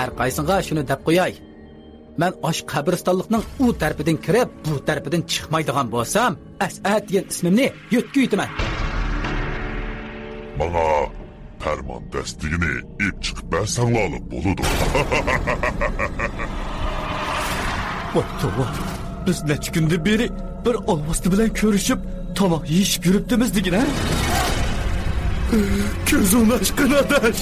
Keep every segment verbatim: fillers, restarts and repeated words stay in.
ھەر قايسىڭغا شۇنى دەپ قوياي. مەن ئاشۇ قەبرىستانلىقنىڭ ئۇ تەرىپىدىن كىرىپ، بۇ تەرىپىدىن چىقمايدىغان بولسام، ئەسئەت دېگەن ئىسمىمنى يۆتكىۋېتىمەن. ماڭا پەرمان دەستىگىنى ئېلىپ چىقىپ بەرسەڭلارلا بولىدۇ. ۋاي توۋا، بىز نەچچە كۈندىن بېرى بىر ئالۋاستى بىلەن كۆرۈشۈپ، تاماق يېيىشىپ يۈرۈپتىمىز دېگىنە. كۆزۈڭنى ئاچقىن ئاداش.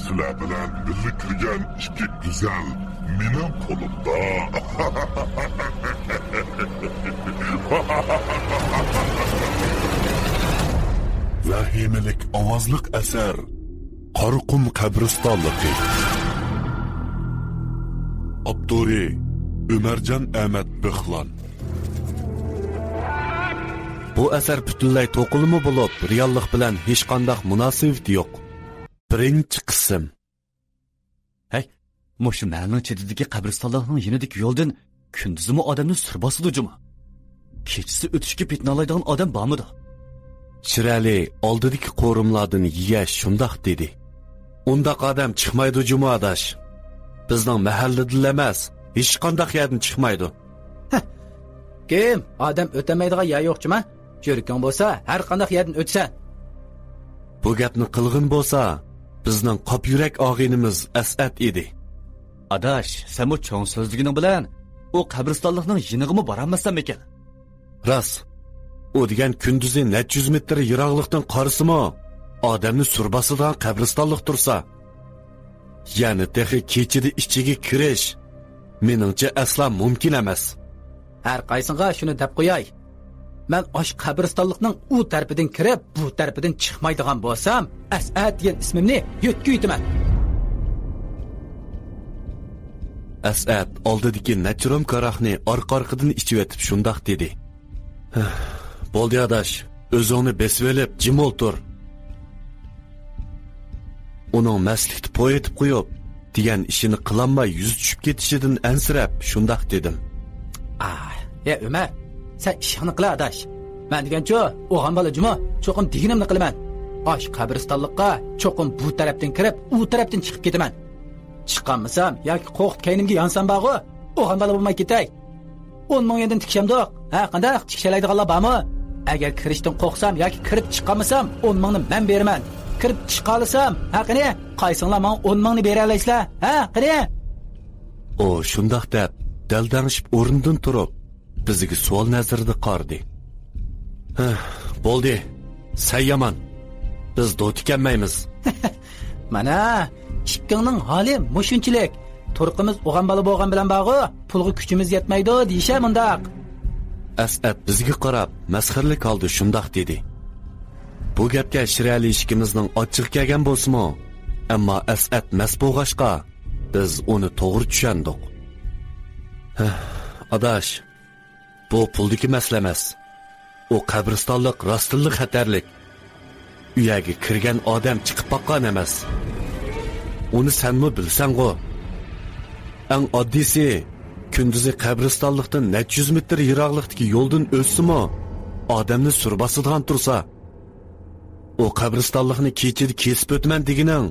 سىلەر بىلەن بىللە كىرگەن ئىككى گۈزەل مېنىڭ قولۇمدا. ۋەھىمىلىك ئاۋازلىق ئەسەر. قارىقۇم قەبرىستانلىقى. ئاپتورى ئۆمەرجان ئەمەت بېخلان. بۇ ئەسەر پۈتۈنلەي توقۇلما بولۇپ، رېئاللىق بىلەن ھېچقانداق مۇناسىۋىتى يوق. بىرىنچى قىسىم. ھەي، مۇشۇ مەھەللىنىڭ چېتىدىكى قەبرىستانلىقنىڭ يېنىدىكى يولدىن كۈندۈزىمۇ ئادەمنى سۈر باسىدۇ جۇمۇ. كېچىسى ئۆتۈشكە پېتىنالايدىغان ئادەم بارمىدۇ؟ شىرئەلى ئالدىدىكى قورۇملاردىن يېگەچ شۇنداق دېدى. ئۇنداق ئادەم چىقمايدۇ جۇمۇ ئاداش. بىزنىڭ مەھەللىدىنلا ئەمەس، ھېچقانداق يەردىن چىقمايدۇ. ھە، كىم؟ ئادەم ئۆتەلمەيدىغان يەر يوق جۇمۇ. جۈرئىتىڭ بولسا، ھەر قانداق يەردىن ئۆتىسەن. بۇ گەپنى قىلغىنى بولسا، بىزنىڭ قاپ يۈرەك ئاغىنىمىز ئەسئەت ئىدى. ئاداش، سەنمۇ چوڭ سۆزلىگىنىڭ بىلەن ئۇ قەبرىستانلىقنىڭ يېنىغىمۇ بارالماستەنمىكىن؟ راست. ئۇ دېگەن كۈندۈزى نەچچە يۈز مېتىر يىراقلىقتىن قارىسىمۇ، ئادەمنى سۈر باسىدىغان قەبرىستانلىق تۇرسا، يەنى تېخى كېچىدە ئىچىگە كىرىش، مېنىڭچە، ئەسلا مۇمكىن ئەمەس. ھەر قايسىڭغا شۇنى دەپ قوياي. مەن ئاشۇ قەبرىستانلىقنىڭ ئۇ تەرىپىدىن كىرىپ، بۇ تەرىپىدىن چىقمايدىغان بولسام، ئەسئەت دېگەن ئىسمىمنى يۆتكىۋېتىمەن. ئەسئەت ئالدىدىكى نەچچە رومكا ھاراقنى ئارقا-ئارقىدىن ئىچىۋېتىپ شۇنداق دېدى. بولدى ئاداش، ئۆزۈڭنى بېسىۋېلىپ جىم ئولتۇر. ئۇنىڭ مەستلىكتە پوي ئېتىپ قويۇپ، دېگەن ئىشىنى قىلالماي يۈزى چۈشۈپ كېتىشىدىن ئەنسىرەپ شۇنداق دېدىم. ئا، يا ئۆمەر، سەن ئىشىڭنى قىلە ئاداش. مەن دېگەنچۇ، ئوغان بالا جۇمۇ، چوقۇم دېگىنىمنى قىلىمەن. ئاشۇ قەبرىستانلىققا چوقۇم بۇ تەرەپتىن كىرىپ، ئۇ تەرەپتىن چىقىپ كېتىمەن. چىقالمىسام ياكى قورقۇپ كەينىمگە يانسام بارغۇ، ئوغان بالا بولماي كېتەي. ئون مىڭ يۈەندىن تىكىشەمدۇق؟ ھە، قانداق؟ تىكىشەلەيدىغانلار بارمۇ؟ ئەگەر كىرىشتىن قورقسام ياكى كىرىپ چىقالمىسام، ئون مىڭنى مەن بېرىمەن. كىرىپ چىقالىسام، ھە، قېنى؟ قايسىڭلار ماڭا ئون مىڭنى بېرەلەيسىلەر؟ ھە، قېنى؟ ئۇ شۇنداق دەپ، دەلدەڭشىپ ئورنىدىن تۇرۇپ، بىزگە سوئال نەزىرىدە قارىدى. ھە، بولدى، سەن يامان. بىز دو تىكەلمەيمىز. مانا، ئىككىڭنىڭ ھالى مۇشۇنچىلىك. تۇرقىمىز ئوغان بالا بولغان بىلەن بارغۇ، پۇلغا كۈچىمىز يەتمەيدۇ دېيىشە مۇنداق. ئەسئەت بىزگە قاراپ، مەسخىرىلىك ھالدا شۇنداق دېدى. بۇ گەپكە شىرئەلى ئىككىمىزنىڭ ئاچچىقى كەلگەن بولسىمۇ، ئەمما ئەسئەت مەست بولغاچقا، بىز ئۇنى توغرا چۈشەندۇق. ھە، ئاداش، بۇ پۇلدىكى مەسىلە ئەمەس. ئۇ قەبرىستانلىق راستتىنلا خەتەرلىك. ئۇ يەرگە كىرگەن ئادەم چىقىپ باققان ئەمەس. ئۇنى سەنمۇ بىلىسەنغۇ؟ ئەڭ ئاددىيسى، كۈندۈزى قەبرىستانلىقتىن نەچچە يۈز مېتىر يىراقلىقتىكى يولدىن ئۆتسىمۇ، ئادەمنى سۈر باسىدىغان تۇرسا، ئۇ قەبرىستانلىقنى كېچىدە كېسىپ ئۆتىمەن دېگىنىڭ،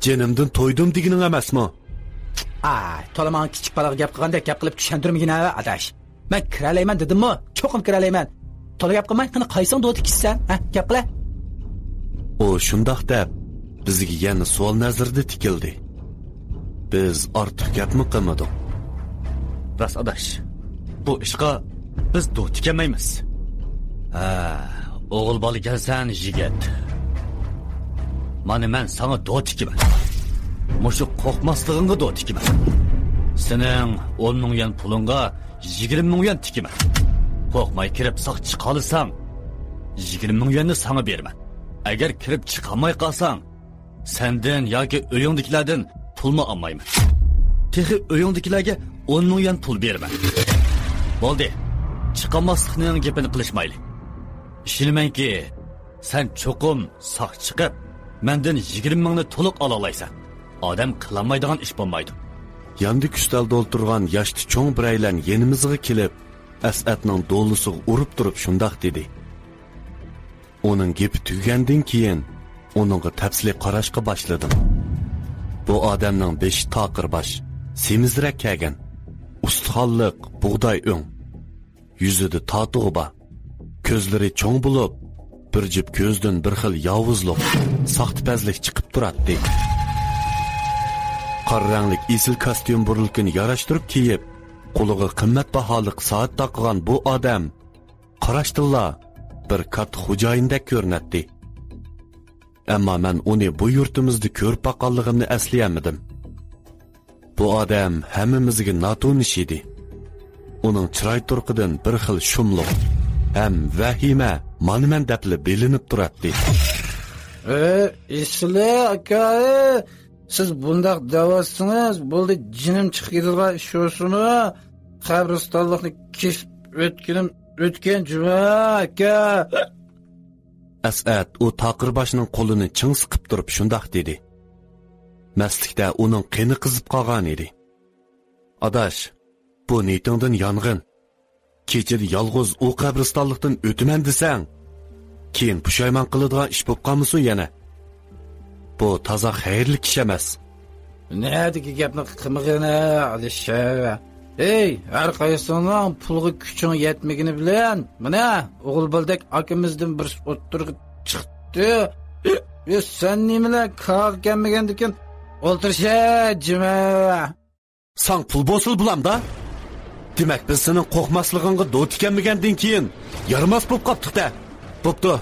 جېنىمدىن تويدۇم دېگىنىڭ ئەمەسمۇ؟ ئاي، تولا ماڭا كىچىك بالىغا گەپ قىلغاندەك گەپ قىلىپ چۈشەندۈرمىگىن ھە، ئاداش. مەن كىرەلەيمەن دېدىممۇ؟ چوقۇم كىرەلەيمەن. تولا گەپ قىلماي، قېنى قايسىڭ دو تىكىشسەن؟ ھە، گەپ قىلە. ئۇ شۇنداق دەپ، بىزگە يەنە سوئال نەزىرىدە تىكىلدى. بىز ئارتۇق گەپمۇ قىلمىدۇق. راست ئاداش، بۇ ئىشقا بىز دو تىكەلمەيمىز. ھە، ئوغۇل بالا ئىكەنسەن يىگىت. مانا مەن ساڭا دو تىكىمەن. مۇشۇ قورقماسلىقىڭغا دو تىكىمەن. سېنىڭ ئون مىڭ يۈەن پۇلۇڭغا يىگىرمە مىڭ يۈەن تىكىمەن. قورقماي كىرىپ ساق چىقالىساڭ، يىگىرمە مىڭ يۈەننى ساڭا بېرىمەن. ئەگەر كىرىپ چىقالماي قالساڭ، سەندىن ياكى ئۆيۈڭدىكىلەردىن پۇلمۇ ئالمايمەن. تېخى ئۆيۈڭدىكىلەرگە ئون مىڭ يۈەن پۇل بېرىمەن. بولدى، چىقالماسلىقنىڭ گېپىنى قىلىشمايلى. ئىشىنىمەنكى، سەن چوقۇم ساق چىقىپ، مەندىن يىگىرمە مىڭنى تولۇق ئالالايسەن. ئادەم قىلالمايدىغان ئىش بولمايدۇ. ياندىكى ئۈستەلدە ئولتۇرغان ياشتا چوڭ بىرەيلەن يېنىمىزغا كېلىپ، ئەسئەتنىڭ دولىسىغا ئۇرۇپ تۇرۇپ شۇنداق دېدى. ئۇنىڭ گېپى تۈگىگەندىن كېيىن، ئۇنىڭغا تەپسىلىي قاراشقا باشلىدىم. بۇ ئادەمنىڭ بېشى تاقىر باش، سېمىزرەك كەلگەن، ئۇستىخانلىق، بۇغداي ئۆڭ، يۈزىدە تاتۇغى بار، كۆزلىرى چوڭ بولۇپ، بىر جۈپ كۆزىدىن بىر خىل ياۋۇزلۇق، ساختىپەزلىك چىقىپ تۇراتتى. قارا رەڭلىك ئېسىل كاستيۇم بۇرۇلكىنى ياراشتۇرۇپ كىيىپ، قولىغا قىممەت باھالىق سائەت تاقىغان بۇ ئادەم قاراشتىنلا بىر كاتتا خوجايىندەك كۆرۈنەتتى. ئەمما مەن ئۇنى بۇ يۇرتىمىزدا كۆرۈپ باققانلىقىمنى ئەسلىيەلمىدىم. بۇ ئادەم ھەممىمىزگە ناتونۇش ئىدى. ئۇنىڭ چىراي تۇرقىدىن بىر خىل شۇملۇق ھەم ۋەھىمە مانا مەن دەپلا بىلىنىپ تۇراتتى. ئە، ئېسىلى ئاكا، سىز بۇنداق دەۋاتسىڭىز، بولدى، جېنىم چىقىدىغان ئىش بولسىمۇ، قەبرىستانلىقنى كېسىپ ئۆتكىنىم ئۆتكەن جۇما ئاكا. ئەسئەت ئۇ تاقىر باشنىڭ قولىنى چىڭ سىقىپ تۇرۇپ شۇنداق دېدى. مەستلىكتە ئۇنىڭ قېنى قىزىپ قالغان ئىدى. ئاداش، بۇ نىيىتىڭدىن يانغىن. كېچىدە يالغۇز ئۇ قەبرىستانلىقتىن ئۆتىمەن دېسەڭ، كېيىن پۇشايمان قىلىدىغان ئىش بولۇپ قالمىسۇن يەنە. بۇ تازا خەيرلىك ئىش ئەمەس. نەدىكى گەپنى قىلمىغىنە، ئادىشە. ئەي، ھەر قايسىڭنىڭ پۇلغا كۈچۈڭ يەتمىگىنى بىلەن، مانا، ئوغۇل بالىدەك ئاكىمىزدىن بىرسى ئوتتۇرىغا چىقتى. ئى، سەن نېمىلەر كاغا كەلمىگەندىكىن ئولتۇرۇشە، جىمە. ساڭ پۇل بولسىلا بولامدا؟ دېمەك، بىز سېنىڭ قورقماسلىقىڭغا دو تىكەنمىگەندىن كېيىن يارىماس بولۇپ قاپتۇق-دە. بوپتۇ،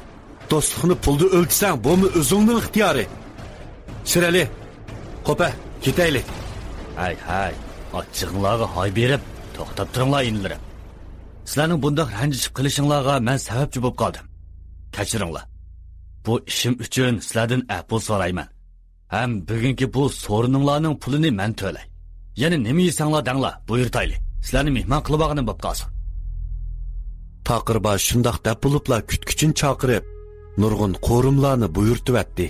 دوستلۇقنى پۇلدا ئۆلچىسەڭ، بۇمۇ ئۆزۈڭنىڭ ئىختىيارى. شىرئەلى، قوپە، كېتەيلى. ھەي، ھەي، ئاچچىقىڭلارغا ھاي بېرىپ، توختاپ تۇرۇڭلار، ئىنىلىرىم. سىلەرنىڭ بۇنداق رەنجىشىپ قېلىشىڭلارغا مەن سەۋەبچى بولۇپ قالدىم. كەچۈرۈڭلار. بۇ ئىشىم ئۈچۈن سىلەردىن ئەپۇ سورايمەن. ھەم بۈگۈنكى بۇ سورۇنۇڭلارنىڭ پۇلىنى مەن تۆلەي. يەنە نېمە يېسەڭلار دەڭلار، بۇيرۇتايلى. سىلەرنى مېھمان قىلىۋالغىنىم بولۇپ قالسۇن. تاقىر باش شۇنداق دەپ بولۇپلا كۈتكۈچىنى چاقىرىپ، نۇرغۇن قورۇملارنى بۇيرۇتۇۋەتتى.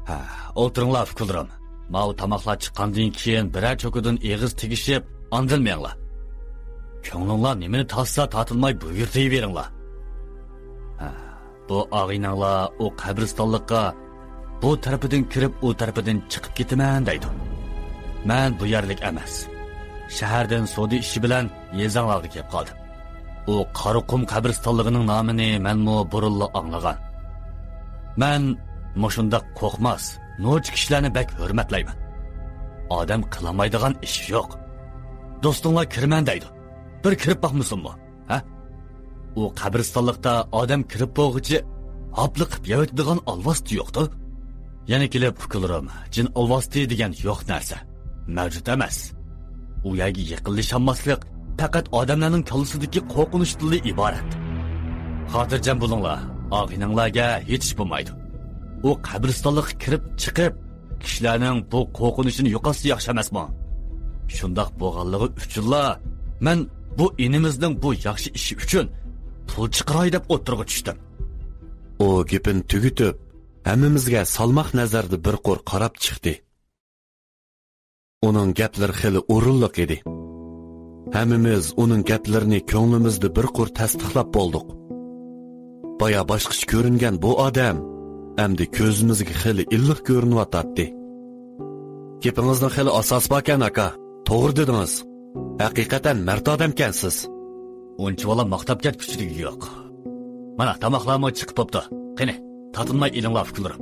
ھە، ئولتۇرۇڭلار، ئۇكىلىرىم. ماۋۇ تاماقلار چىققاندىن كېيىن بىرەر چوكىدىن ئېغىز تېگىشىپ، ئاندىن مېڭىڭلار. كۆڭلۈڭلار نېمىنى تارتسا تارتىنماي بۇيرۇتۇۋېرىڭلار. ھە، بۇ ئاغىنەڭلار ئۇ قەبرىستانلىققا بۇ تەرىپىدىن كىرىپ، ئۇ تەرىپىدىن چىقىپ كېتىمەن دەيدۇ. مەن بۇ يەرلىك ئەمەس. شەھەردىن سودا ئىشى بىلەن يېزاڭلارغا كېلىپ قالدىم. ئۇ قارىقۇم قەبرىستانلىقىنىڭ نامىنى مەنمۇ بۇرۇنلا ئاڭلىغان. مەن مۇشۇنداق قورقماس، نوچى كىشىلەرنى بەك ھۆرمەتلەيمەن. ئادەم قىلالمايدىغان ئىش يوق. دوستۇڭلار كىرىمەن دەيدۇ. بىر كىرىپ باقمىسۇنمۇ؟ ھە؟ ئۇ قەبرىستانلىقتا ئادەم كىرىپ بولغۇچە ھاپلىقىپ يەۋېتىدىغان ئالۋاستى يوقتۇ؟ يەنە كېلىپ، ئۇكىلىرىم، جىن ئالۋاستى دېگەن يوق نەرسە. مەۋجۇت ئەمەس. ئۇ يەرگە يېقىنلىشالماسلىق پەقەت ئادەملەرنىڭ كاللىسىدىكى قورقۇنچتىنلا ئىبارەت. خاتىرجەم بولۇڭلار، ئاغىنەڭلارگە ھېچ ئىش بولمايدۇ. ئۇ قەبرىستانلىققا كىرىپ چىقىپ، كىشىلەرنىڭ بۇ قورقۇنچىنى يوقاتسا ياخشى ئەمەسمۇ؟ شۇنداق بولغانلىقى ئۈچۈنلا مەن بۇ ئىنىمىزنىڭ بۇ ياخشى ئىشى ئۈچۈن پۇل چىقىراي دەپ ئوتتۇرىغا چۈشتۈم. ئۇ گېپىنى تۈگىتىپ، ھەممىمىزگە سالماق نەزەردە بىر قۇر قاراپ چىقتى. ئۇنىڭ گەپلىرى خېلى ئورۇنلۇق ئىدى. ھەممىمىز ئۇنىڭ گەپلىرىنى كۆڭلىمىزدە بىر قۇر تەستىقلاپ بولدۇق. بايا باشقىچە كۆرۈنگەن بۇ ئادەم ئەمدى كۆزىمىزگە خېلى ئىللىق كۆرۈنۈۋاتاتتى. گېپىڭىزنىڭ خېلى ئاساسى باركەن، ئاكا. توغرا دېدىڭىز. ھەقىقەتەن مەرد ئادەمكەنسىز. ئۇنچىۋالا ماختاپ كەتكۈچىلىكى يوق. مانا، تاماقلارمۇ چىقىپ بوپتۇ. قېنى، تارتىنماي ئېلىڭلار، ئۇكىلىرىم.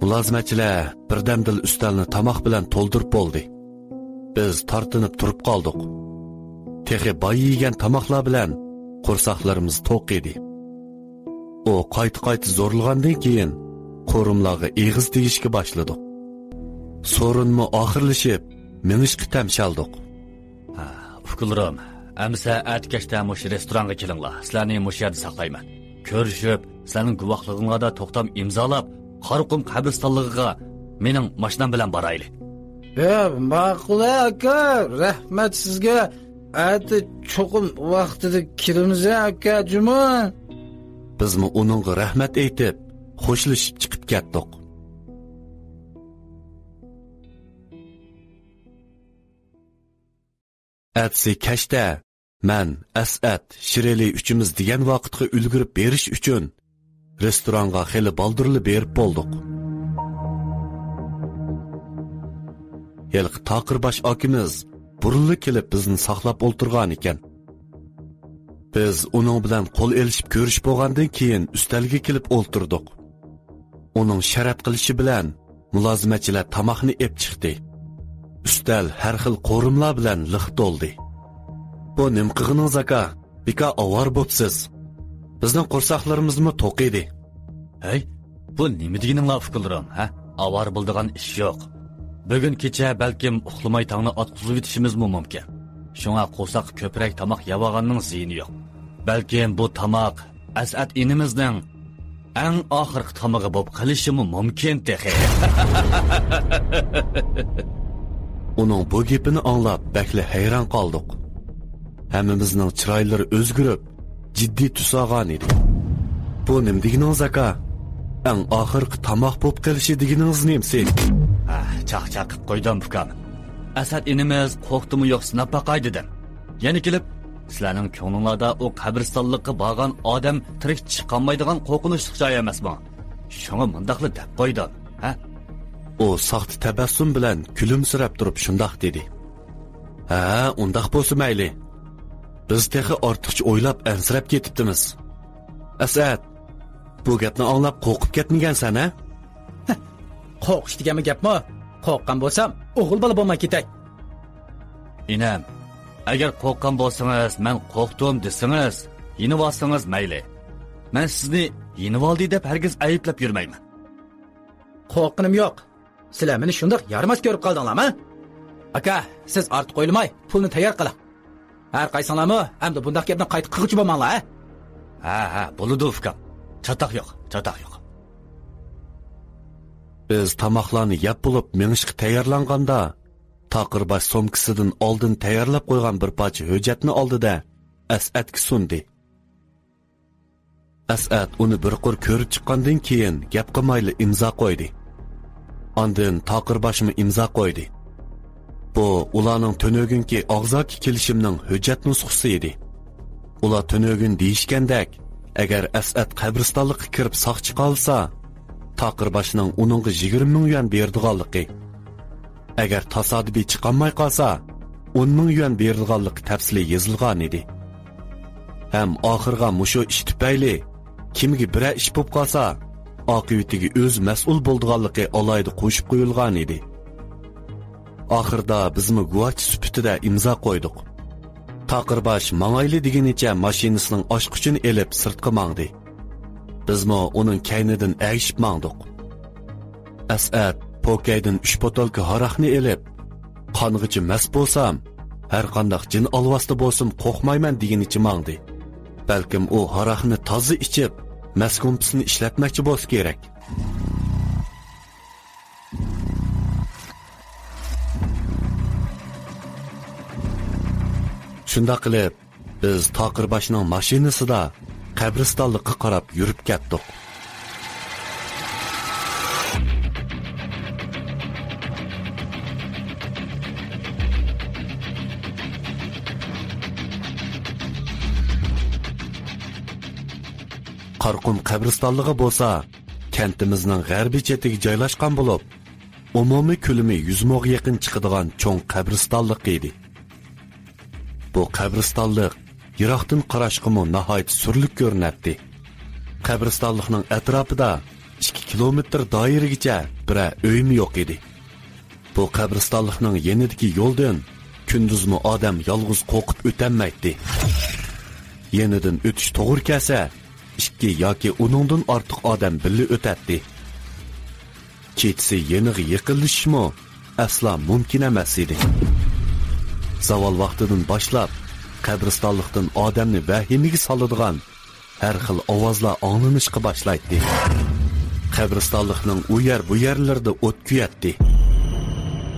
مۇلازىمەتچىلەر بىردەمدىلا ئۈستەلنى تاماق بىلەن تولدۇرۇپ بولدى. بىز تارتىنىپ تۇرۇپ قالدۇق. تېخى بايا يېگەن تاماقلار بىلەن قورساقلىرىمىز توق ئىدى. ئۇ قايتا-قايتا زورلىغاندىن كېيىن، قورۇملارغا ئېغىز تېگىشكە باشلىدۇق. سورۇنمۇ ئاخىرلىشىپ، مېڭىشقا تەمشەلدۇق. ھە، ئۇكىلىرىم، ئەمىسە ئەتە كەچتە مۇشۇ رېستورانغا كېلىڭلار، سىلەرنى مۇشۇ يەردە ساقلايمەن. كۆرۈشۈپ، سىلەرنىڭ گۇۋاھلىقىڭلاردا توختام ئىمزالاپ، قاراقۇم قەبرىستانلىقىغا مېنىڭ ماشىنام بىلەن بارايلى. ھە، ماقۇل ئاكا، رەھمەت سىزگە. ئەتە چوقۇم ۋاقتىدا كېلىمىز ئاكا جۇمۇ. بىزمۇ ئۇنىڭغا رەھمەت ئېيتىپ، خوشلىشىپ چىقىپ كەتتۇق. ئەتىسى كەچتە مەن، ئەسئەت، شىرئەلى ئۈچىمىز دېگەن ۋاقىتقا ئۈلگۈرۈپ بېرىش ئۈچۈن رېستورانغا خېلى بالدۇرلا بېرىپ بولدۇق. ھېلىقى تاقىرباش ئاكىمىز بۇرۇنلا كېلىپ بىزنى ساقلاپ ئولتۇرغانىكەن. بىز ئۇنىڭ بىلەن قول ئېلىشىپ كۆرۈشۈپ بولغاندىن كېيىن ئۈستەلگە كېلىپ ئولتۇردۇق. ئۇنىڭ شەرەت قىلىشى بىلەن مۇلازىمەتچىلەر تاماقنى ئېپ چىقتى. ئۈستەل ھەر خىل قورۇملار بىلەن لىق تولدى. بۇ نېمە قىلغىنىڭىز ئاكا؟ بىكار ئاۋارە بوپسىز. بىزنىڭ قورساقلىرىمىزمۇ توق ئىدى. ھەي، بۇ نېمە دېگىنىڭلار ئۇكىلىرىم، ھە؟ ئاۋارە بولىدىغان ئىش يوق. بۈگۈن كېچە بەلكىم ئۇخلىماي تاڭنى ئاتقۇزۇۋېتىشىمىزمۇ مۇمكىن. شۇڭا قورساققا كۆپرەك تاماق يەۋالغاننىڭ زىيىنى يوق. بەلكىم بۇ تاماق ئەسئەت ئىنىمىزنىڭ ئەڭ ئاخىرقى تامىقى بولۇپ قېلىشىمۇ مۇمكىن تېخى. ئۇنىڭ بۇ گېپىنى ئاڭلاپ بەكلا ھەيران قالدۇق. ھەممىمىزنىڭ چىرايلىرى ئۆزگىرىپ، جىددىي تۈس ئالغان ئىدى. بۇ نېمە دېگىنىڭىز ئاكا؟ ئەڭ ئاخىرقى تاماق بولۇپ قېلىشى دېگىنىڭىز نېمىسى؟ ھە، چاقچاق قىلىپ قويدۇم ئۇكام. ئەسئەت ئىنىمىز قورقتىمۇ يوق سىناپ باقاي دېدىم. يەنە كېلىپ، سىلەرنىڭ كۆڭلۈڭلاردا ئۇ قەبرىستانلىققا بارغان ئادەم تىرىك چىقالمايدىغان قورقۇنچلۇق جاي ئەمەسمۇ؟ شۇڭا مۇنداقلا دەپ قويدۇم، ھە؟ ئۇ ساختا تەبەسسۇم بىلەن كۈلۈمسىرەپ تۇرۇپ شۇنداق دېدى. ھە، ئۇنداق بولسا مەيلى. بىز تېخى ئارتۇقچە ئويلاپ ئەنسىرەپ كېتىپتىمىز. ئەسئەت، بۇ گەپنى ئاڭلاپ قورقۇپ كەتمىگەنسەن، ھە؟ قورقۇش دېگەنمۇ گەپمۇ؟ قورققان بولسام، ئوغۇل بالا بولماي كېتەي. ئىنەم، ئەگەر قورققان بولسىڭىز، مەن قورقتۇم دېسىڭىز، يېنىۋالسىڭىز مەيلى. مەن سىزنى يېنىۋالدى دەپ ھەرگىز ئەيىبلەپ يۈرمەيمەن. قورققىنىم يوق. سىلەر مېنى شۇنداق يارىماس كۆرۈپ قالدىڭلارمۇ؟ ئاكا، سىز ئارتۇق ئويلىماي، پۇلنى تەييار قىلىڭ. ھەر قايسىڭلارمۇ ئەمدى بۇنداق گەپنى قايتا قىلغۇچى بولماڭلار، ھە؟ ھە، ھە، بولىدۇ، ئۇكام. چاتاق يوق، چاتاق يوق. بىز تاماقلارنى يەپ بولۇپ مېڭىشقا تەييارلانغاندا، تاقىرباش سومكىسىدىن ئالدىن تەييارلاپ قويغان بىر پارچە ھۆججەتنى ئالدى-دە، ئەسئەتكە سۇندى. ئەسئەت ئۇنى بىر قۇر كۆرۈپ چىققاندىن كېيىن گەپ قىلمايلا ئىمزا قويدى. ئاندىن تاقىرباشمۇ ئىمزا قويدى. بۇ ئۇلارنىڭ تۈنۈگۈنكى ئاغزاكى كېلىشىمنىڭ ھۆججەت نۇسخىسى ئىدى. ئۇلار تۈنۈگۈن دېيىشكەندەك، ئەگەر ئەسئەت قەبرىستانلىققا كىرىپ ساقچى قالسا، تاقىرباشنىڭ ئۇنىڭغا يىگىرمە مىڭ يۈەن بېرىدىغانلىقى، ئەگەر تاسادىپىي چىقالماي قالسا، ئون مىڭ يۈەن بېرىدىغانلىقى تەپسىلىي يېزىلغان ئىدى. ھەم ئاخىرغا مۇشۇ ئىش تۈپەيلى كىمگە بىرەر ئىش بولۇپ قالسا، ئاقىۋىتىگە ئۆزى مەسئۇل بولىدىغانلىقى ئالاھىدە قوشۇپ قويۇلغان ئىدى. ئاخىردا بىزمۇ گۇۋاھچى سۈپىتىدە ئىمزا قويدۇق. تاقىرباش ماڭايلى دېگىنىچە ماشىنىسىنىڭ ئاچقۇچىنى ئېلىپ سىرتقا ماڭدى. بىزمۇ ئۇنىڭ كەينىدىن ئەگىشىپ ماڭدۇق. ئەسئەت پوكەيدىن ئۈچ بوتۇلكا ھاراقنى ئېلىپ، قانغىچە مەست بولسام، ھەرقانداق جىن ئالۋاستى بولسىمۇ قورقمايمەن دېگىنىچە ماڭدى. بەلكىم ئۇ ھاراقنى تازا ئىچىپ، مەس گۇمپىسىنى ئىشلەتمەكچى بولسا كېرەك. شۇنداق قىلىپ، بىز تاقىرباشنىڭ ماشىنىسىدا قەبرىستانلىققا قاراپ يۈرۈپ كەتتۇق. قارقۇم قەبرىستانلىقى بولسا كەنتىمىزنىڭ غەربىي چېتىگە جايلاشقان بولۇپ، ئومۇمىي كۆلىمى يۈز موغا يېقىن چىقىدىغان چوڭ قەبرىستانلىق ئىدى. بۇ قەبرىستانلىق يىراقتىن قاراشقىمۇ ناھايىتى سۈرلۈك كۆرۈنەتتى. قەبرىستانلىقنىڭ ئەتراپىدا ئىككى كىلومېتىر دائىرىگىچە بىرەر ئۆيمۇ يوق ئىدى. بۇ قەبرىستانلىقنىڭ يېنىدىكى يولدىن كۈندۈزمۇ ئادەم يالغۇز قورقۇپ ئۆتەلمەيتتى. يېنىدىن ئۆتۈش توغرا كەلسە، ئىككى ياكى ئۇنىڭدىن ئارتۇق ئادەم بىللە ئۆتەتتى. كېچىسى يېنىغا يېقىنلىشىشمۇ ئەسلا مۇمكىن ئەمەس ئىدى. زاۋال ۋاقتىدىن باشلاپ، قەبرىستانلىقتىن ئادەمنى ۋەھىمىگە سالىدىغان ھەر خىل ئاۋازلار ئاڭلىنىشقا باشلايتتى. قەبرىستانلىقنىڭ ئۇ يەر بۇ يەرلىرىدە ئوت كۆيەتتى.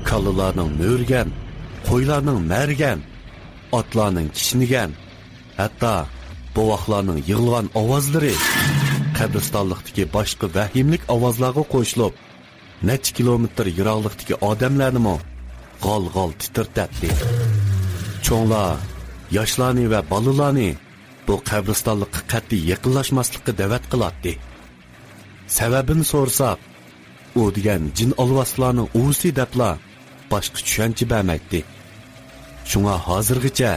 كالىلارنىڭ مۆرىگەن، قويلارنىڭ مەرىگەن، ئاتلارنىڭ كىشنىگەن، ھەتتا بوۋاقلارنىڭ يىغلىغان ئاۋازلىرى قەبرىستانلىقتىكى باشقا ۋەھىملىك ئاۋازلارغا قوشۇلۇپ، نەچچە كىلومېتىر يىراقلىقتىكى ئادەملەرنىمۇ غال-غال تىترىتەتتى. چوڭلار ياشلارنى ۋە بالىلارنى بۇ قەبرىستانلىققا قەتئىي يېقىنلاشماسلىققا دەۋەت قىلاتتى. سەۋەبىنى سورىساق، ئۇ دېگەن جىن ئالۋاستىلارنىڭ ئۇۋىسى دەپلا باشقا چۈشەنچە بەرمەيتتى. شۇڭا ھازىرغىچە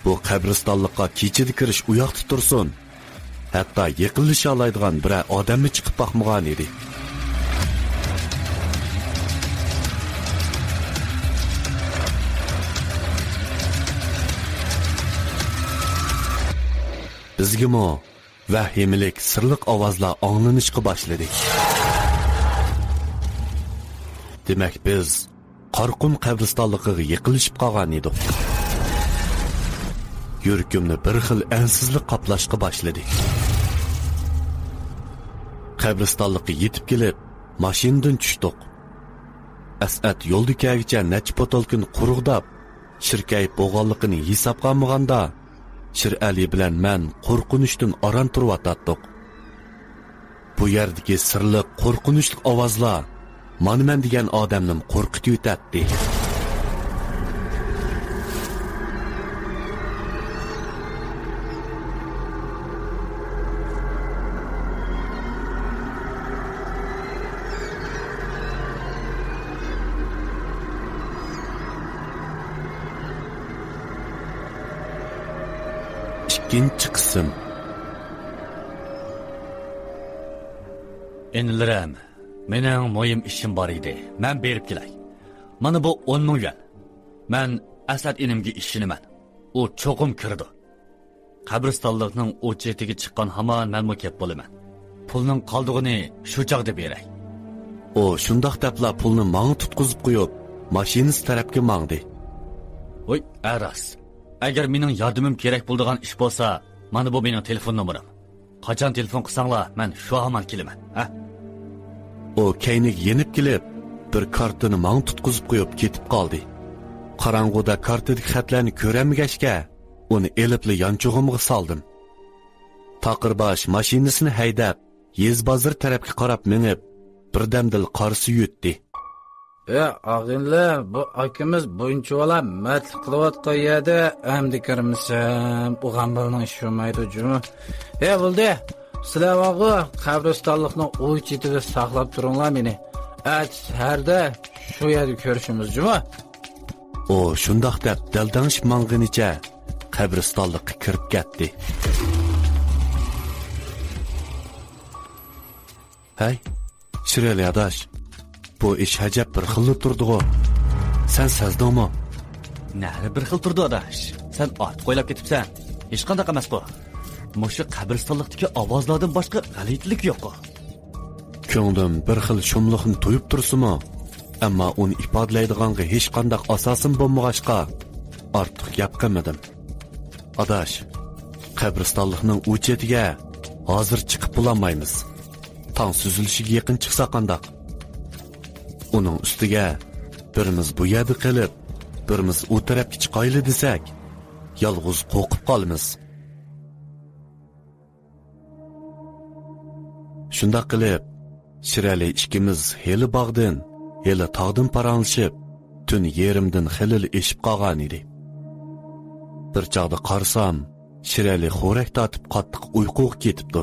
بۇ قەبرىستانلىققا كېچىدە كىرىش ئۇياقتا تۇرسۇن، ھەتتا يېقىنلىشالايدىغان بىرەر ئادەممۇ چىقىپ باقمىغانىدى. بىزگىمۇ ۋەھىمىلىك سىرلىق ئاۋازلار ئاڭلىنىشقا باشلىدى. دېمەك، بىز قارقۇم قەبرىستانلىقىغا يېقىنلىشىپ قالغان ئىدۇق. يۈرىكىمنى بىر خىل ئەنسىزلىك قاپلاشقا باشلىدى. قەبرىستانلىققا يېتىپ كېلىپ، ماشىنىدىن چۈشتۇق. ئەسئەت يولدا كەلگۈچە نەچچە پوتۇلكىنى قۇرغۇداپ، شىركەيىپ بولغانلىقىنى ھېسابقا ئالمىغاندا، شىرئەلى بىلەن مەن قورقۇنچتىن ئاران تۇرۇۋاتاتتۇق. بۇ يەردىكى سىرلىق، قورقۇنچلۇق ئاۋازلار مانا مەن دېگەن ئادەمنىمۇ قورقۇتۇۋېتەتتى. ئىككىنچى قىسىم. ئىنىلىرىم، مېنىڭ مۇھىم ئىشىم بار ئىدى. مەن بېرىپ كېلەي. مانا بۇ ئون مىڭ يۈەن. مەن ئەسئەت ئىنىمگە ئىشىنىمەن. ئۇ چوقۇم كىرىدۇ. قەبرىستانلىقنىڭ ئۇ چېتىگە چىققان ھامان مەنمۇ كەپ بولىمەن. پۇلنىڭ قالدۇقىنى شۇ چاغدا بېرەي. ئۇ شۇنداق دەپلا پۇلنى ماڭا تۇتقۇزۇپ قويۇپ، ماشىنىسى تەرەپكە ماڭدى. ۋوي، ئەراس. ئەگەر مېنىڭ ياردىمىم كېرەك بولىدىغان ئىش بولسا، مانا بۇ مېنىڭ تېلېفون نومۇرۇم. قاچان تېلېفون قىلساڭلار، مەن شۇ ھامان كېلىمەن، ھە؟ ئۇ كەينىگە يېنىپ كېلىپ، بىر كارتىنى ماڭا تۇتقۇزۇپ قويۇپ كېتىپ قالدى. قاراڭغۇدا كارتىدىكى خەتلەرنى كۆرەلمىگەچكە، ئۇنى ئېلىپلا يانچۇقۇمغا سالدىم. تاقىرباش ماشىنىسىنى ھەيدەپ، يېزا بازىرى تەرەپكە قاراپ مېڭىپ، بىردەمدىلا قارىسى يۈتتى. ئە، ئاغىنىلەر، بۇ ئاكىمىز بۇنچىۋالا مەردلىك قىلىۋاتقان يەردە ئەمدى كىرمىسەم، ئوغان بالىنىڭ ئىشى بولمايدۇ جۇمۇ. ئە، بولدى. سىلەر بارغۇ، قەبرىستانلىقنىڭ ئۇ چېتىدە ساقلاپ تۇرۇڭلار مېنى. ئەتىسى سەھەردە شۇ يەردە كۆرۈشىمىز جۇمۇ. ئۇ شۇنداق دەپ دەلدەڭشىپ ماڭغىنىچە قەبرىستانلىققا كىرىپ كەتتى. ھەي، شىرئەلى ئاداش، بۇ ئىش ئەجەب بىر خىللا تۇردىغۇ. سەن سەزدىڭمۇ؟ نەرە بىر خىل تۇرىدۇ، ئاداش. سەن ئارتۇق ئويلاپ كېتىپسەن. ھېچقانداق ئەمەس بۇ. مۇشۇ قەبرىستانلىقتىكى ئاۋازلاردىن باشقا غەلىتىلىك يوققۇ. كۆڭلۈم بىر خىل شۇملۇقنى تۇيۇپ تۇرسىمۇ، ئەمما ئۇنى ئىپادىلەيدىغانغا ھېچقانداق ئاساسىم بولمىغاچقا، ئارتۇق گەپ قىلمىدىم. ئاداش، قەبرىستانلىقنىڭ ئۇ چېتىگە ھازىر چىقىپ بولالمايمىز. تاڭ سۈزۈلۈشىگە يېقىن چىقسا قانداق؟ ئۇنىڭ ئۈستىگە، بىرىمىز بۇ يەردە قېلىپ، بىرىمىز ئۇ تەرەپكە چىقايلى دېسەك، يالغۇز قورقۇپ قالىمىز. شۇنداق قىلىپ، شىرئەلى ئىككىمىز ھېلى باغدىن، ھېلى تاغدىن پاراڭلىشىپ، تۈن يېرىمدىن خېلىلا ئېشىپ قالغانىدى. بىر چاغدا قارىسام، شىرئەلى خورەك تارتىپ قاتتىق ئۇيقۇغا كېتىپتۇ.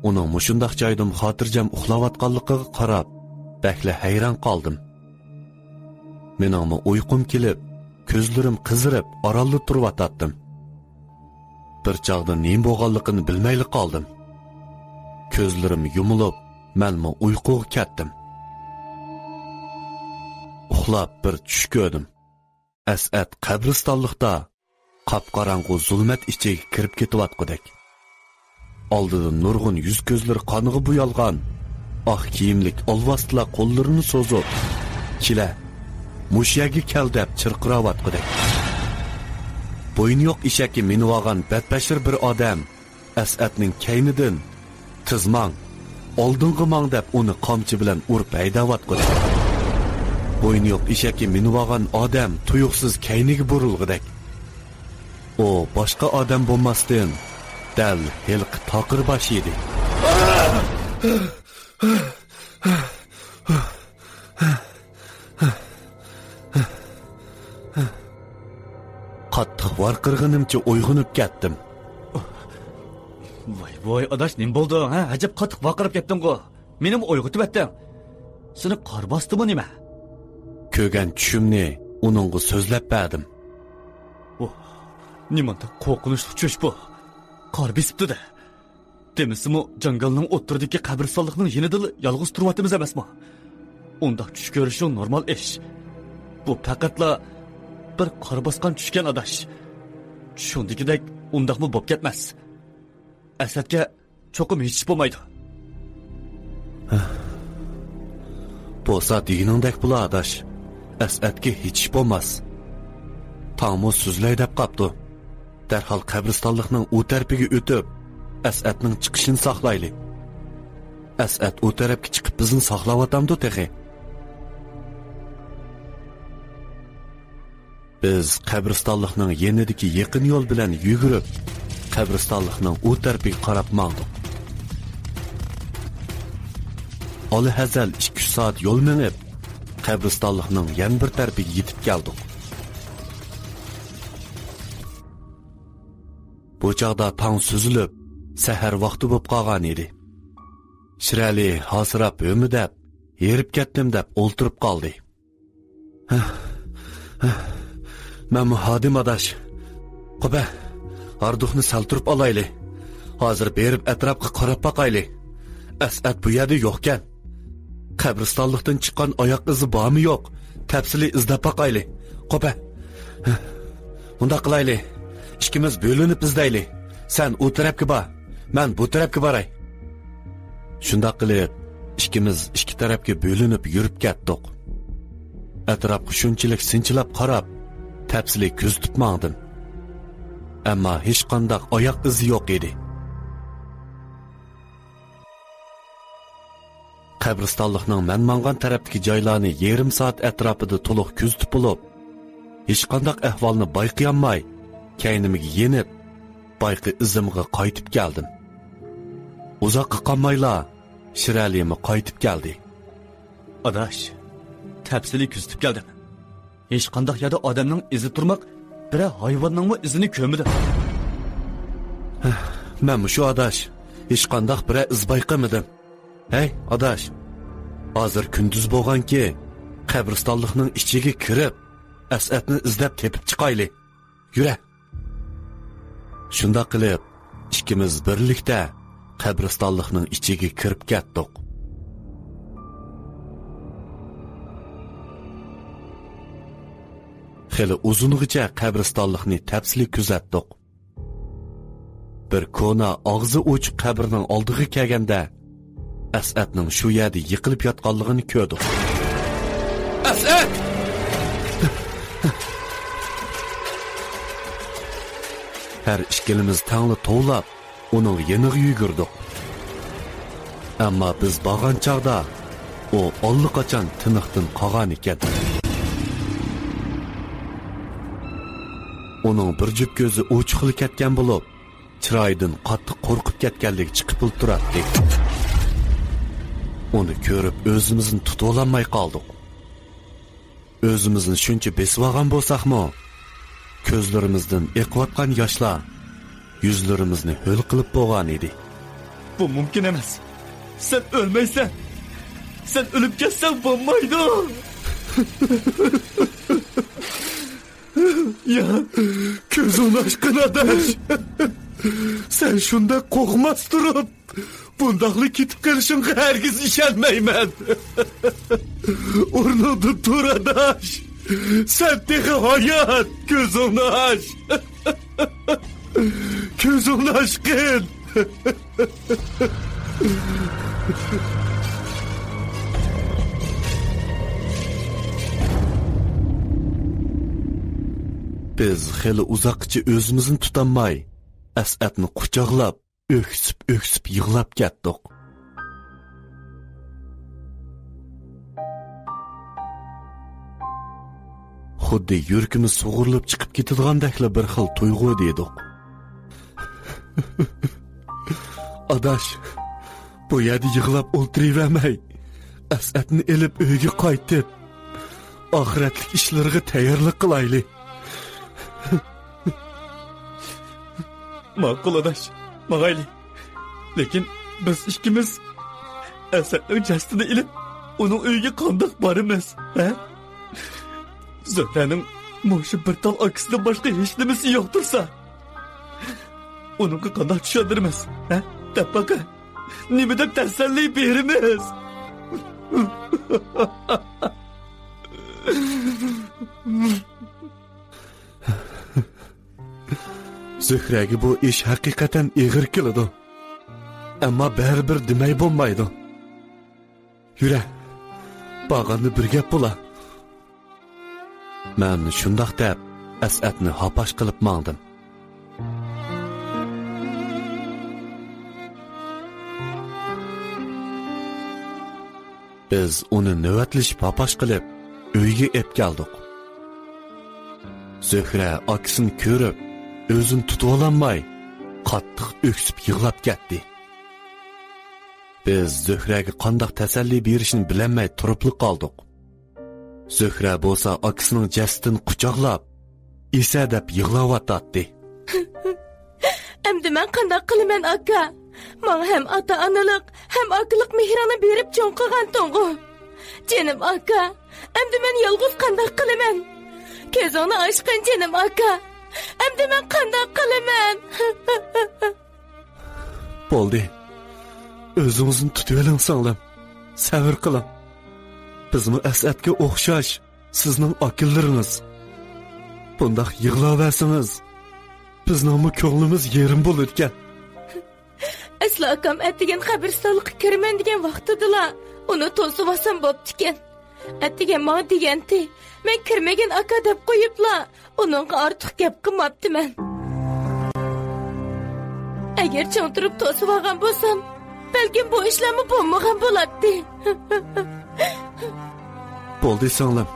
ئۇنىڭ مۇشۇنداق جايدىمۇ خاتىرجەم ئۇخلاۋاتقانلىقىغا قاراپ، بەكلا ھەيران قالدىم. مېنىڭمۇ ئۇيقۇم كېلىپ، كۆزلىرىم قىزىرىپ، ئارانلا تۇرۇۋاتاتتىم. بىر چاغدا نېمە بولغانلىقىنى بىلمەيلا قالدىم. كۆزلىرىم يۇمۇلۇپ، مەنمۇ ئۇيقۇغا كەتتىم. ئۇخلاپ بىر چۈش كۆردۈم. ئەسئەت قەبرىستانلىقتا قاپقاراڭغۇ زۇلمەت ئىچىگە كىرىپ كېتىۋاتقۇدەك. ئالدىدا نۇرغۇن يۈز-كۆزلىرى قانغا بويالغان، ئاق كىيىملىك ئالۋاستىلار قوللىرىنى سوزۇپ، «كېلە، مۇشۇ يەرگە كەل» دەپ چىرقىراۋاتقۇدەك. بوينى يوق ئېشەككە مىنىۋالغان بەتبەشىر بىر ئادەم ئەسئەتنىڭ كەينىدىن، «تېز ماڭ، ئالدىڭغا ماڭ» دەپ ئۇنى قامچا بىلەن ئۇرۇپ ھەيدەۋاتقۇدەك. بوينى يوق ئېشەككە مىنىۋالغان ئادەم تۇيۇقسىز كەينىگە بۇرۇلغۇدەك. ئۇ باشقا ئادەم بولماستىن، دەل ھېلىقى تاقىر باش ئىدى. قاتتىق ۋارقىرىغىنىمچە ئويغىنىپ كەتتىم. ۋاي، ۋاي، ئاداش، نېمە بولدۇڭ، ھە؟ ئەجەب قاتتىق ۋارقىراپ كەتتىڭغۇ. مېنىمۇ ئويغىتىۋەتتىڭ. سېنى قار باستىمۇ نېمە؟ كۆرگەن چۈشۈمنى ئۇنىڭغا سۆزلەپ بەردىم. ۋاھ، نېمانداق قورقۇنچلۇق چۈش بۇ. قار بېسىپتۇ-دە. دېمىسىمۇ، جاڭگالنىڭ ئوتتۇرىدىكى قەبرىستانلىقنىڭ يېنىدىلا يالغۇز تۇرۇۋاتىمىز ئەمەسمۇ؟ ئۇنداق چۈش كۆرۈشۈڭ نورمال ئىش. بۇ پەقەتلا بىر قار باسقان چۈشكەن، ئاداش. چۈشۈڭدىكىدەك ئۇنداقمۇ بوپ كەتمەس. ئەسئەتكە چوقۇم ھېچ ئىش بولمايدۇ. بولسا دېگىنىڭدەك بولا، ئاداش. ئەسئەتكە ھېچ ئىش بولماس. تاڭمۇ سۈزۈلەي دەپ قاپتۇ. دەرھال قەبرىستانلىقنىڭ ئۇ تەرىپىگە ئۆتۈپ، ئەسئەتنىڭ چىقىشىنى ساقلايلى. ئەسئەت ئۇ تەرەپكە چىقىپ بىزنى ساقلاۋاتامدۇ تېخى؟ بىز قەبرىستانلىقنىڭ يېنىدىكى يېقىن يول بىلەن يۈگۈرۈپ، قەبرىستانلىقنىڭ ئۇ تەرىپىگە قاراپ ماڭدۇق. ئالاھەزەل ئىككى-ئۈچ سائەت يول مېڭىپ، قەبرىستانلىقنىڭ يەنە بىر تەرىپىگە يېتىپ كەلدۇق. بۇ چاغدا تاڭ سۈزۈلۈپ، سەھەر ۋاقتى بولۇپ قالغان ئىدى. شىرئەلى ھاسىراپ، ھۆمۈدەپ، ھېرىپ كەتتىم دەپ ئولتۇرۇپ قالدى. مەنمۇ ھادىم ئاداش. قوپە، ھاردۇقنى سەل تۇرۇپ ئالايلى. ھازىر بېرىپ ئەتراپقا قاراپ باقايلى. ئەسئەت بۇ يەردە يوقكەن. قەبرىستانلىقتىن چىققان ئاياق ئىزى بارمۇ يوق؟ تەپسىلىي ئىزدەپ باقايلى. قوپە. مۇنداق قىلايلى. ئىككىمىز بۆلۈنۈپ ئىزدەيلى. سەن ئۇ تەرەپكە بار. مەن بۇ تەرەپكە باراي. شۇنداق قىلىپ، ئىككىمىز ئىككى تەرەپكە بۆلۈنۈپ يۈرۈپ كەتتۇق. ئەتراپقا شۇنچىلىك سىنچىلاپ قاراپ، تەپسىلىي كۆزىتىپ ماڭدىم. ئەمما ھېچقانداق ئاياق ئىزى يوق ئىدى. قەبرىستانلىقنىڭ مەن ماڭغان تەرەپتىكى جايلارنى يېرىم سائەت ئەتراپىدا تولۇق كۆزىتىپ بولۇپ، ھېچقانداق ئەھۋالنى بايقىيالماي، كەينىمگە يېنىپ، بايىقى ئىزىمغا قايتىپ كەلدىم. ئۇزاققا قالمايلا، شىرئەلىمۇ قايتىپ كەلدى. ئاداش، تەپسىلىي كۆزىتىپ كەلدىم. ھېچقانداق يەردە ئادەمنىڭ ئىزى تۇرماق، بىرەر ھايۋاننىڭمۇ ئىزىنى كۆرمىدىم. مەنمۇ شۇ، ئاداش. ھېچقانداق بىرەر ئىز بايقىمىدىم. ھەي، ئاداش، ھازىر كۈندۈز بولغانكى، قەبرىستانلىقنىڭ ئىچىگە كىرىپ، ئەسئەتنى ئىزدەپ تېپىپ چىقايلى. يۈرە. شۇنداق قىلىپ، ئىككىمىز بىرلىكتە قەبرىستانلىقنىڭ ئىچىگە كىرىپ كەتتۇق. خېلى ئۇزۇنغىچە قەبرىستانلىقنى تەپسىلىي كۆزەتتۇق. بىر كونا ئاغزى ئوچۇق قەبرىنىڭ ئالدىغا كەلگەندە، ئەسئەتنىڭ شۇ يەردە يىقىلىپ ياتقانلىقىنى كۆردۇق. ئەسئەت! ھەر ئىككىلىمىز تەڭلا توۋلاپ، ئۇنىڭ يېنىغا يۈگۈردۇق. ئەمما بىز بارغان چاغدا ئۇ ئاللىقاچان تىنىقتىن قالغان ئىكەن. ئۇنىڭ بىر جۈپ كۆزى ئوچۇقلا كەتكەن بولۇپ، چىرايىدىن قاتتىق قورقۇپ كەتكەنلىكى چىقىپ تۇراتتى. ئۇنى كۆرۈپ ئۆزىمىزنى تۇتۇۋالالماي قالدۇق. ئۆزىمىزنى شۇنچە بېسىۋالغان بولساقمۇ، كۆزلىرىمىزدىن ئېقىۋاتقان ياشلار يۈزلىرىمىزنى ھۆل قىلىپ بولغان ئىدى. بۇ مۇمكىن ئەمەس. سەن ئۆلمەيسەن. سەن ئۆلۈپ كەتسەڭ بولمايدۇ. يا، كۆزۈڭنى ئاچقىن، ئاداش. سەن شۇنداق قورقماس تۇرۇپ، بۇنداقلا كېتىپ قېلىشىڭغا ھەرگىز ئىشەنمەيمەن. ئورنۇڭدىن تۇر، ئاداش. سەن تېخى ھايات. كۆزۈڭنى ئاچ. كۆزۈڭنى ئاچقىن. بىز خېلى ئۇزاققىچە ئۆزىمىزنى تۇتالماي، ئەسئەتنى قۇچاقلاپ، ئۆكسۈپ-ئۆكسۈپ يىغلاپ كەتتۇق. خۇددى يۈرىكىمىز سۇغۇرۇلۇپ چىقىپ كېتىدىغاندەكلا بىر خىل تۇيغۇ دېدۇق. ئاداش، بۇ يەردە يىغلاپ ئولتۇرۇۋەرمەي، ئەسئەتنى ئېلىپ ئۆيگە قايتىپ، ئاخىرەتلىك ئىشلىرىغا تەييارلىق قىلايلى. ماقۇل، ئاداش، ماڭايلى. لېكىن بىز ئىككىمىز ئەسەتنىڭ جەسىتىنى ئېلىپ، ئۇنىڭ ئۆيىگە قانداق بارىمىز، ھە؟ زۆھرەنىڭ مۇشۇ بىر تال ئاكىسىدىن باشقا ھېچنېمىسى يوق تۇرسا، ئۇنىڭغا قانداق چۈشەندۈرىمىز، ھە؟ دەپ باقە، نېمە دەپ تەسەللى بېرىمىز؟ زۆھرەگە بۇ ئىش ھەقىقەتەن ئېغىر كېلىدۇ. ئەمما بەرىبىر دېمەي بولمايدۇ. يۈرە، بارغاندا بىر گەپ بولا. مەن شۇنداق دەپ، ئەسئەتنى ھاپاش قىلىپ ماڭدىم. بىز ئۇنى نۆۋەتلىشىپ ھاپاش قىلىپ، ئۆيگە ئېپ كەلدۇق. زۆھرە ئاكىسىنى كۆرۈپ، ئۆزىنى تۇتۇۋالالماي، قاتتىق ئۆكسۈپ يىغلاپ كەتتى. بىز زۆھرەگە قانداق تەسەللى بېرىشنى بىلەلمەي تۇرۇپلا قالدۇق. زۆھرە بولسا ئاكىسىنىڭ جەسىتىنى قۇچاقلاپ، ئېسە دەپ يىغلاۋاتاتتى. ئەمدى مەن قانداق قىلىمەن، ئاكا؟ ماڭا ھەم ئاتا-ئانىلىق، ھەم ئاكىلىق مېھرىڭنى بېرىپ چوڭ قىلغانتىڭغۇ. جېنىم ئاكا، ئەمدى مەن يالغۇز قانداق قىلىمەن؟ كۆزۈڭنى ئاچقىن، جېنىم ئاكا. ئەمدى مەن قانداق قىلىمەن؟ بولدى. ئۆزىڭىزنى تۇتۇۋېلىڭ، سىڭلىم. سەۋر قىلىڭ. بىزمۇ ئەسئەتكە ئوخشاش سىزنىڭ ئاكىلىرىڭىز. بۇنداق يىغلاۋەرسىڭىز، بىزنىڭمۇ كۆڭلىمىز يېرىم بولىدىكەن. ئەسلى ئاكام ئەتىگەن قەبرىستانلىققا كىرىمەن دېگەن ۋاقتىدىلا ئۇنى توسۇۋالسام بوپتىكەن. ئەتىگەن ماڭا دېگەنتى، مەن كىرمىگىن ئاكا دەپ قويۇپلا، ئۇنىڭغا ئارتۇق گەپ قىلماپتىمەن. ئەگەر چىڭ تۇرۇپ توسۇۋالغان بولسام، بەلكىم بۇ ئىشلارمۇ بولمىغان بولاتتى. بولدى سىڭلىم،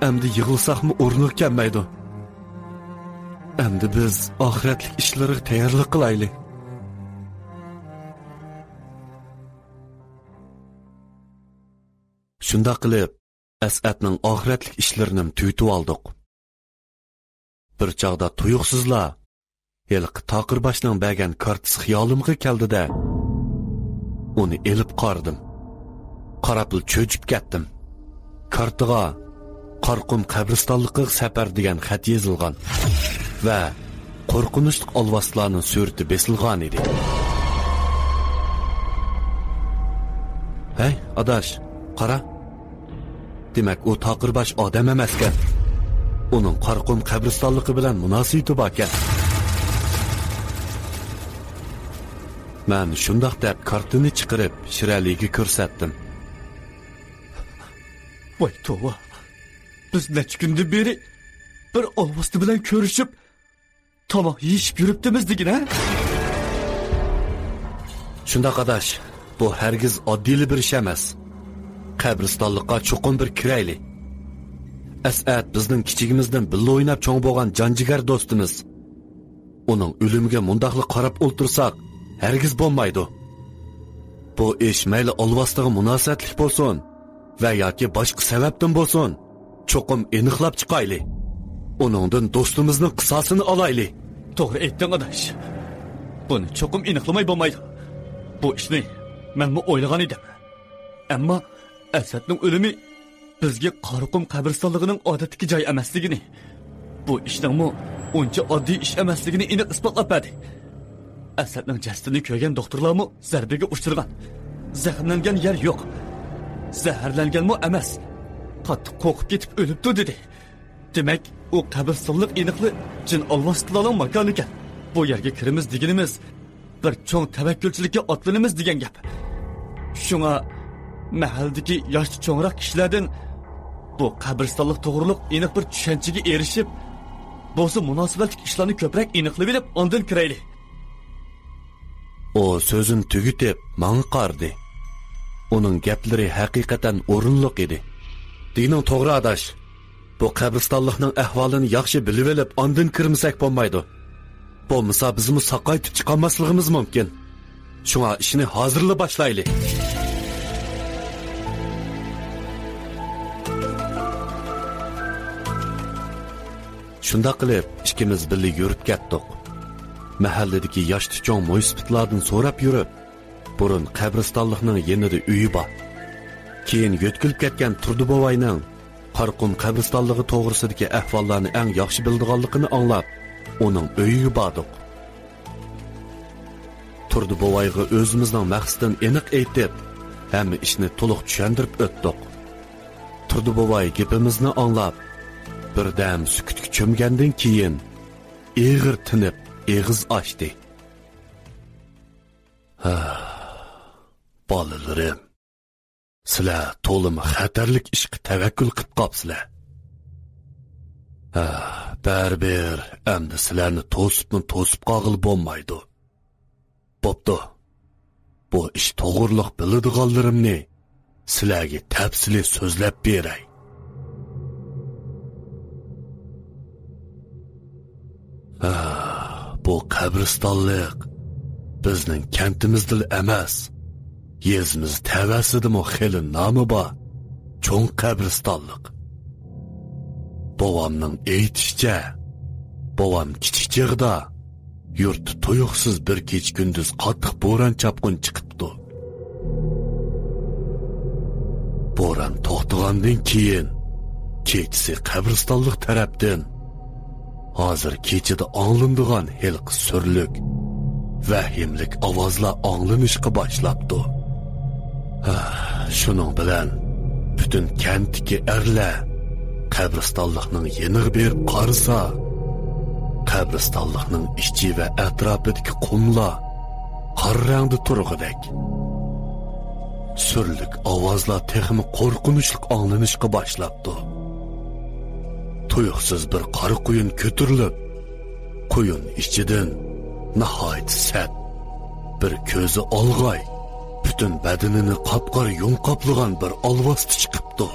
ئەمدى يىغلىساقمۇ ئورنىغا كەلمەيدۇ. ئەمدى بىز ئاخىرەتلىك ئىشلارغا تەييارلىق قىلايلى. شۇنداق قىلىپ، ئەسئەتنىڭ ئاخىرەتلىك ئىشلىرىنىمۇ تۈگىتىۋالدۇق. بىر چاغدا تۇيۇقسىزلا ھېلىقى تاقىرباشنىڭ بەرگەن كارتىسى خىيالىمغا كەلدى-دە، ئۇنى ئېلىپ قارىدىم. قاراپلا چۆچۈپ كەتتىم. كارتىغا «قارقۇم قەبرىستانلىقىغا سەپەر» دېگەن خەت يېزىلغان ۋە قورقۇنچلۇق ئالۋاستىلارنىڭ سۈرىتى بېسىلغانىدى. ھەي، ئاداش، قارا! دېمەك، ئۇ تاقىرباش ئادەم ئەمەسكەن. ئۇنىڭ قارقۇم قەبرىستانلىقى بىلەن مۇناسىۋىتى باركەن. مەن شۇنداق دەپ كارتىنى چىقىرىپ، شىرئەلىگە كۆرسەتتىم. ۋاي توۋا! بىز نەچچە كۈندىن بېرى بىر ئالۋاستى بىلەن كۆرۈشۈپ، تاماق يېيىشىپ يۈرۈپتىمىز دېگىنە؟ شۇنداق، ئاداش. بۇ ھەرگىز ئاددىيلا بىر ئىش ئەمەس. قەبرىستانلىققا چوقۇم بىر كىرەيلى. ئەسئەت بىزنىڭ كىچىكىمىزدىن بىللە ئويناپ چوڭ بولغان جانجىگەر دوستىمىز. ئۇنىڭ ئۆلۈمىگە مۇنداقلا قاراپ ئولتۇرساق، ھەرگىز بولمايدۇ. بۇ ئىش مەيلى ئالۋاستىغا مۇناسىۋەتلىك بولسۇن ۋە ياكى باشقا سەۋەبتىن بولسۇن، چوقۇم ئېنىقلاپ چىقايلى. ئۇنىڭدىن دوستىمىزنىڭ قىساسىنى ئالايلى. توغرا ئېيتتىڭ، ئاداش. بۇنى چوقۇم ئېنىقلىماي بولمايدۇ. بۇ ئىشنى مەنمۇ ئويلىغان ئىدىم. ئەمما ئەسئەتنىڭ ئۆلۈمى بىزگە قارىقۇم قەبرىستانلىقىنىڭ ئادەتتىكى جاي ئەمەسلىكىنى، بۇ ئىشنىڭمۇ ئۇنچە ئاددىي ئىش ئەمەسلىكىنى ئېنىق ئىسپاتلاپ بەردى. ئەسئەتنىڭ جەسىتىنى كۆرگەن دوختۇرلارمۇ زەربىگە ئۇچرىغان، زەخىملەنگەن يەر يوق، زەھەرلەنگەنمۇ ئەمەس، قاتتىق قورقۇپ كېتىپ ئۆلۈپتۇ دېدى. دېمەك، ئۇ قەبرىستانلىق ئېنىقلا جىن ئالۋاستىلارنىڭ ماكانىكەن. بۇ يەرگە كىرىمىز دېگىنىمىز، بىر چوڭ تەۋەككۈلچىلىككە ئاتلىنىمىز دېگەن گەپ. شۇڭا مەھەللىدىكى ياشتا چوڭراق كىشىلەردىن بۇ قەبرىستانلىق توغرۇلۇق ئېنىق بىر چۈشەنچىگە ئېرىشىپ، بولسا مۇناسىۋەتلىك ئىشلارنى كۆپرەك ئېنىقلىۋېلىپ، ئاندىن كىرەيلى. ئۇ سۆزىنى تۈگىتىپ، ماڭا قارىدى. ئۇنىڭ گەپلىرى ھەقىقەتەن ئورۇنلۇق ئىدى. دېگىنىڭ توغرا، ئاداش. بۇ قەبرىستانلىقنىڭ ئەھۋالىنى ياخشى بىلىۋېلىپ، ئاندىن كىرمىسەك بولمايدۇ. بولمىسا، بىزمۇ ساقايتىپ چىقالماسلىقىمىز مۇمكىن. شۇڭا ئىشنى ھازىرلا باشلايلى. شۇنداق قىلىپ، ئىككىمىز بىللە يۈرۈپ كەتتۇق. مەھەللىدىكى ياشتا چوڭ مويسىپىتلاردىن سوراپ يۈرۈپ، بۇرۇن قەبرىستانلىقنىڭ يېنىدا ئۆيى بار، كېيىن يۆتكىلىپ كەتكەن تۇردى بوۋاينىڭ قارىقۇم قەبرىستانلىقى توغرىسىدىكى ئەھۋاللارنى ئەڭ ياخشى بىلىدىغانلىقىنى ئاڭلاپ، ئۇنىڭ ئۆيىگە باردۇق. تۇردى بوۋايغا ئۆزىمىزنىڭ مەقسىتىنى ئېنىق ئېيتىپ، ھەممە ئىشنى تولۇق چۈشەندۈرۈپ ئۆتتۇق. تۇردى بوۋاي گېپىمىزنى ئاڭلاپ، بىردەم سۈكۈتكە چۆمگەندىن كېيىن، ئېغىر تىنىپ، ئېغىز ئاچتى. ھە، بالىلىرىم، سىلەر تولىمۇ خەتەرلىك ئىشقا تەۋەككۈل قىپ قاپسىلەر. ھە، بەرىبىر ئەمدى سىلەرنى توسۇپمۇ توسۇپ قالغىلى بولمايدۇ. بوپتۇ. بۇ ئىش توغرىلىق بىلىدىغانلىرىمنى سىلەرگە تەپسىلىي سۆزلەپ بېرەي. ھە، بۇ قەبرىستانلىق بىزنىڭ كەنتىمىزدىلا ئەمەس، يېزىمىز تەۋەسىدىمۇ خېلى نامى بار چوڭ قەبرىستانلىق. بوۋامنىڭ ئېيتىشىچە، بوۋام كىچىك چېغىدا يۇرتتا تۇيۇقسىز بىر كېچە-كۈندۈز قاتتىق بوران-چاپقۇن چىقىپتۇ. بوران توختىغاندىن كېيىن، كېچىسى قەبرىستانلىق تەرەپتىن ھازىر كېچىدە ئاڭلىنىدىغان ھېلىقى سۈرلۈك، ۋەھىمىلىك ئاۋازلار ئاڭلىنىشقا باشلاپتۇ. ھە، شۇنىڭ بىلەن پۈتۈن كەنتتىكى ئەرلەر قەبرىستانلىقنىڭ يېنىغا بېرىپ قارىسا، قەبرىستانلىقنىڭ ئىچى ۋە ئەتراپىدىكى قۇملار قارا رەڭدە تۇرغۇدەك. سۈرلۈك ئاۋازلار تېخىمۇ قورقۇنچلۇق ئاڭلىنىشقا باشلاپتۇ. تۇيۇقسىز بىر قارا قۇيۇن كۆتۈرۈلۈپ، قۇيۇن ئىچىدىن ناھايىتى سەت، بىر كۆزى ئالغاي، پۈتۈن بەدىنىنى قاپقارا يۇڭ قاپلىغان بىر ئالۋاستى چىقىپتۇ.